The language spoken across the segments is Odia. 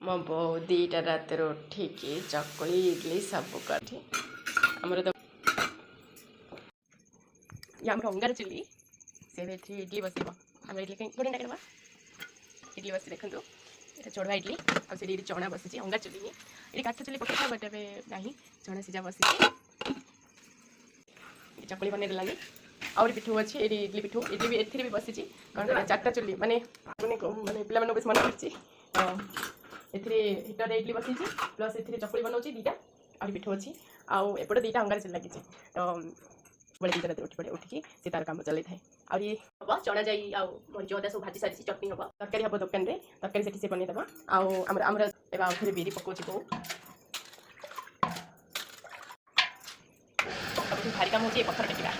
ମୋ ବୋଉ 2ଟା ରାତିରୁ ଉଠିକି ଚକୁଳି, ଇଡ଼ଲି ସବୁ କରିଛି। ଆମର ତ ଇଏ ଆମର ଅଙ୍ଗାର ଚୁଲି। ସେ ଏବେ ଏଠି ଇଡ଼ଲି ବସେଇବ। ଆମର ଇଡ଼ଲି କାଇଁ ଗୋଟେ ଡାକିଦେବା। ଇଡ଼ଲି ବସି ଦେଖନ୍ତୁ, ଏଇଟା ଚଢ଼ୁଆ ଇଡ଼ଲି। ଆଉ ସେଠି ଏଇଠି ଚଣା ବସିଛି। ଅଙ୍ଗାର ଚୁଲି ହିଁ। ଏଠି କାଠ ଚୁଲି ପକେଇଥିଲା, ବଟ୍ ଏବେ ନାହିଁ। ଚଣା ସିଝା ବସିଛି। ଏଠି ଚକୁଳି ବନେଇ ଦେଲାନି। ଆହୁରି ପିଠଉ ଅଛି ଏଇଠି। ଇଡ଼ଲି ପିଠଉ, ଇଡ଼ଲି ବି ଏଥିରେ ବି ବସିଛି। କ'ଣ କରିବା, ଚାରିଟା ଚୁଲି। ମାନେ ମାନେ ମାନେ ପିଲାମାନଙ୍କୁ ବେଶୀ ମନେ ପଡୁଛି। ତ ଏଥିରେ ହିଟରରେ ଇଡ଼ଲି ବସିଛି, ପ୍ଲସ୍ ଏଥିରେ ଚକୁଳି ବନଉଛି ଦୁଇଟା। ଆହୁରି ପିଠଉ ଅଛି। ଆଉ ଏପଟେ ଦୁଇଟା ଅଙ୍ଗାର ଚୁଲି ଲାଗିଛି। ତ ବେଳେ 2ଟା ରାତିରେ ଉଠି ପଡ଼େ। ଉଠିକି ସେ ତାର କାମ ଚଲେଇଥାଏ। ଆହୁରି ହବ ଚଣା ଯାଇ ଆଉ ମରିଚ ଅଦା ସବୁ ଭାଜି ସାରିଛି। ଚଟଣି ହବ, ତରକାରୀ ହବ ଦୋକାନରେ। ତରକାରୀ ସେଠି ସେ ବନେଇଦେବ। ଆଉ ଆମର ଏବେ ଆଉ ଥରେ ବିରି ପକଉଛି ବୋଉ। ସବୁଠୁ ଭାରି କାମ ହେଉଛି ଏ ପଥର ଟେକିବା।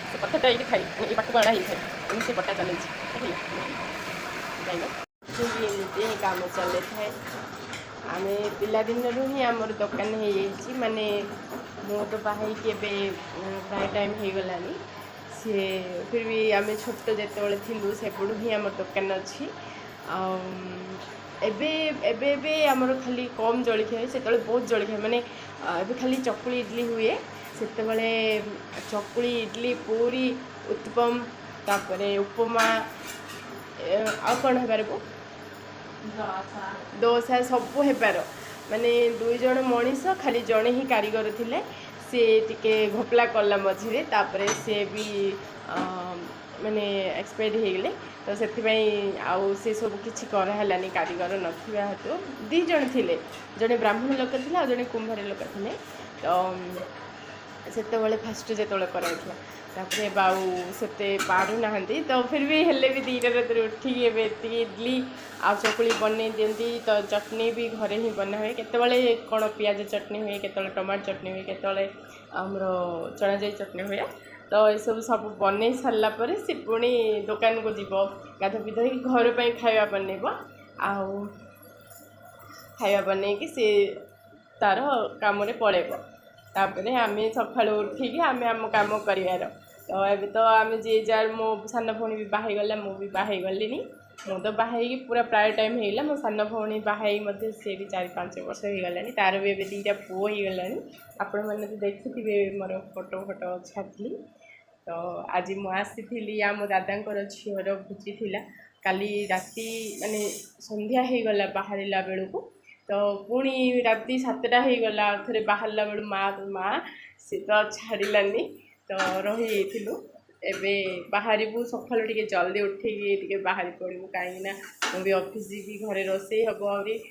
ସେ ପଥରଟା ଏଇଠି ଥାଇ, ମାନେ ଏଇ ପାଖକୁ ଅଣା ହେଇଥାଏ। ଏମିତି ସେ ପଟା ଚଲେଇଛି, ଦେଖିଲେ ଯାଇନ। ଏମିତି ହିଁ କାମ ଚାଲିଥାଏ। ଆମେ ପିଲାଦିନରୁ ହିଁ ଆମର ଦୋକାନ ହେଇଯାଇଛି। ମାନେ ମୁଁ ତ ବାହା ହେଇକି ଏବେ ପ୍ରାୟ ଟାଇମ୍ ହେଇଗଲାଣି। ସିଏ ଫିର୍ ବି ଆମେ ଛୋଟ ଯେତେବେଳେ ଥିଲୁ, ସେପଟୁ ହିଁ ଆମର ଦୋକାନ ଅଛି। ଆଉ ଏବେ ଏବେ ଏବେ ଆମର ଖାଲି କମ୍ ଜଳଖିଆ ହୁଏ। ସେତେବେଳେ ବହୁତ ଜଳଖିଆ। ମାନେ ଏବେ ଖାଲି ଚକୁଳି, ଇଡ଼ଲି ହୁଏ। ସେତେବେଳେ ଚକୁଳି, ଇଡ଼ଲି, ପୁରୀ, ଉତ୍ତପମ, ତାପରେ ଉପମା, ଆଉ କ'ଣ ହେବାର ବୋଉ? ଦୋସା ସବୁ ହେବାର। ମାନେ ଦୁଇ ଜଣ ମଣିଷ, ଖାଲି ଜଣେ ହିଁ କାରିଗର ଥିଲେ। ସେ ଟିକେ ଘପଲା କଲା ମଝିରେ, ତାପରେ ସେ ବି ମାନେ ଏକ୍ସପାୟାର୍ଡ ହେଇଗଲେ। ତ ସେଥିପାଇଁ ଆଉ ସେ ସବୁ କିଛି କରାହେଲାନି କାରିଗର ନଥିବା ହେତୁ। ଦୁଇ ଜଣ ଥିଲେ, ଜଣେ ବ୍ରାହ୍ମଣ ଲୋକ ଥିଲେ ଆଉ ଜଣେ କୁମ୍ଭାର ଲୋକ ଥିଲେ। ତ ସେତେବେଳେ ଫାଷ୍ଟ ଯେତେବେଳେ କରାହେଇଥିଲା, ତାପରେ ଏବେ ଆଉ ସେତେ ପାରୁନାହାନ୍ତି। ତ ଫିର୍ ବି ହେଲେ ବି 2ଟା ରାତିରେ ଉଠିକି ଏବେ ଏତିକି ଇଡ଼ଲି ଆଉ ଚକୁଳି ବନେଇ ଦିଅନ୍ତି। ତ ଚଟଣି ବି ଘରେ ହିଁ ବନା ହୁଏ। କେତେବେଳେ କ'ଣ ପିଆଜ ଚଟଣି ହୁଏ, କେତେବେଳେ ଟମାଟୋ ଚଟଣି ହୁଏ, କେତେବେଳେ ଆମର ଚଣା ଯାଇ ଚଟଣି ହୁଏ। ତ ଏସବୁ ସବୁ ବନେଇ ସାରିଲା ପରେ ସେ ପୁଣି ଦୋକାନକୁ ଯିବ। ଗାଧା ପିଧା ହେଇକି ଘର ପାଇଁ ଖାଇବା ବନେଇବ। ଆଉ ଖାଇବା ବନେଇକି ସେ ତାର କାମରେ ପଳେଇବ। ତାପରେ ଆମେ ସକାଳୁ ଉଠିକି ଆମେ ଆମ କାମ କରିବାର। ତ ଏବେ ତ ଆମେ ଯିଏ ଯାହାର, ମୋ ସାନ ଭଉଣୀ ବି ବାହା ହେଇଗଲା, ମୁଁ ବି ବାହା ହେଇଗଲିଣି। ମୁଁ ତ ବାହା ହେଇକି ପୁରା ପ୍ରାୟ ଟାଇମ୍ ହେଇଗଲା। ମୋ ସାନ ଭଉଣୀ ବାହା ହେଇକି ମଧ୍ୟ ସିଏ ବି 4-5 ବର୍ଷ ହେଇଗଲାଣି। ତାର ବି ଏବେ ଦୁଇଟା ପୁଅ ହେଇଗଲାଣି। ଆପଣମାନେ ତ ଦେଖିଥିବେ, ମୋର ଫଟୋ ଫଟୋ ଛାଡ଼ିଥିଲି। ତ ଆଜି ମୁଁ ଆସିଥିଲି, ଆମ ଦାଦାଙ୍କର ଝିଅର ଭୋଜି ଥିଲା। କାଲି ରାତି, ମାନେ ସନ୍ଧ୍ୟା ହେଇଗଲା ବାହାରିଲା ବେଳକୁ। ତ ପୁଣି ରାତି 7ଟା ହେଇଗଲା ଆଉ ଥରେ ବାହାରିଲା ବେଳୁ। ମା ମା ସେ ତ ଛାଡ଼ିଲାନି, ତ ରହିଯାଇଥିଲୁ। ଏବେ ବାହାରିବୁ। ସକାଳୁ ଟିକେ ଜଲ୍ଦି ଉଠିକି ଟିକେ ବାହାରି ପଡ଼ିବୁ, କାହିଁକିନା ମୁଁ ବି ଅଫିସ୍ ଯିବି, ଘରେ ରୋଷେଇ ହେବ ଆହୁରି।